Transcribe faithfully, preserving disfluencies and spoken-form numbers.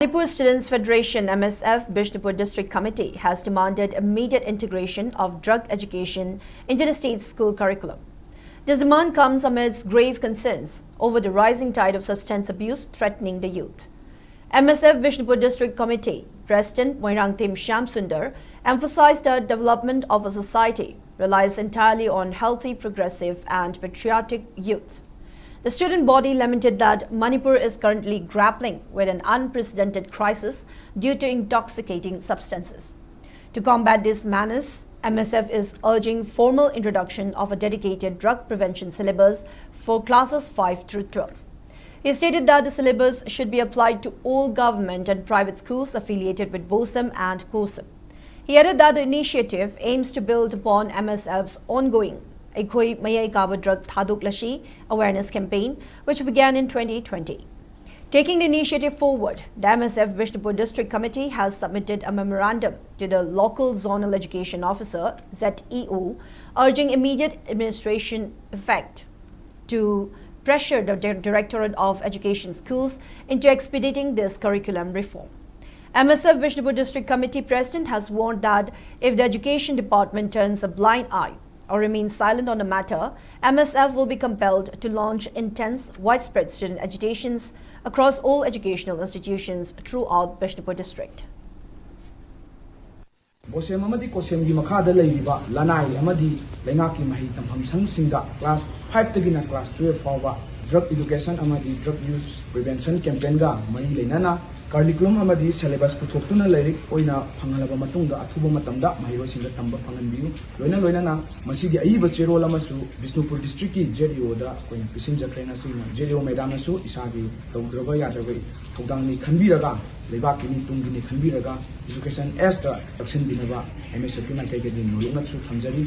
Manipur Students Federation, M S F, Bishnupur District Committee has demanded immediate integration of drug education into the state's school curriculum. This demand comes amidst grave concerns over the rising tide of substance abuse threatening the youth. M S F Bishnupur District Committee President Moirangthem Shyam Sundar emphasized that development of a society relies entirely on healthy, progressive, and patriotic youth. The student body lamented that Manipur is currently grappling with an unprecedented crisis due to intoxicating substances. To combat this madness, M S F is urging formal introduction of a dedicated drug prevention syllabus for classes five through twelve. He stated that the syllabus should be applied to all government and private schools affiliated with BOSEM and COSEM. He added that the initiative aims to build upon M S F's ongoing ꯑꯩꯈꯣꯏ ꯃꯌꯥꯏ ꯀꯥꯕ drug ꯊꯥꯗꯣꯛꯂꯁꯤ awareness campaign, which began in twenty twenty. Taking the initiative forward, the M S F Bishnupur District Committee has submitted a memorandum to the local zonal education officer, Z E O, urging immediate administration effect to pressure the Di- Directorate of Education Schools into expediting this curriculum reform. M S F Bishnupur District Committee President has warned that if the Education Department turns a blind eye or remains silent on the matter, M S F will be compelled to launch intense, widespread student agitations across all educational institutions throughout Bishnupur District. ꯕꯣꯁꯦꯝ ꯑꯃꯗꯤ ꯀꯣꯁꯦꯝꯒꯤ ꯃꯈꯥꯗ ꯂꯩꯔꯤꯕ ꯂꯅꯥꯏ ꯑꯃꯗꯤ ꯂꯩꯉꯥꯛꯀꯤ ꯃꯍꯩ ꯇꯝꯐꯝ ꯁꯪꯁꯤꯡꯗ class five ꯇꯒꯤꯅ class twelve ꯐꯥꯎꯕ drug education ꯑꯃꯗꯤ drug use prevention campaignꯒ ꯃꯔꯤ ꯂꯩꯅꯅ curriculum ꯑꯃꯗꯤ syllabus ꯄꯨꯊꯣꯛꯇꯨꯅ ꯂꯥꯏꯔꯤꯛ ꯑꯣꯏꯅ ꯐꯪꯍꯜꯂꯕ ꯃꯇꯨꯡꯗ ꯑꯊꯨꯕ ꯃꯇꯝꯗ ꯃꯍꯩꯔꯣꯏꯁꯤꯡꯗ ꯇꯝꯕ ꯐꯪꯍꯟꯕꯤꯌꯨ꯫ ꯂꯣꯏꯅ ꯂꯣꯏꯅꯅ ꯃꯁꯤꯒꯤ ꯑꯏꯕ ꯆꯦꯔꯣꯜ ꯑꯃꯁꯨ ꯕꯤꯁꯅꯨꯄꯨꯔ districtꯀꯤ Z E Oꯗ ꯑꯩꯈꯣꯏꯅ ꯄꯤꯁꯤꯟꯖꯈ꯭ꯔꯦ꯫ ꯉꯁꯤꯅ Z E O madamꯅꯁꯨ ꯏꯁꯥꯒꯤ ꯇꯧꯗ꯭ꯔꯕ ꯌꯥꯗ꯭ꯔꯕ ꯊꯧꯗꯥꯡꯅꯤ ꯈꯟꯕꯤꯔꯒ, ꯂꯩꯕꯥꯛꯀꯤꯅꯤ ꯇꯨꯡꯒꯤꯅꯤ ꯈꯟꯕꯤꯔꯒ education as ꯇ ꯆꯪꯁꯤꯟꯕꯤꯅꯕ M S Fꯀꯤ ꯃꯥꯏꯀꯩꯗꯒꯤ ꯅꯣꯂꯨꯛꯅꯁꯨ ꯊꯝꯖꯔꯤ꯫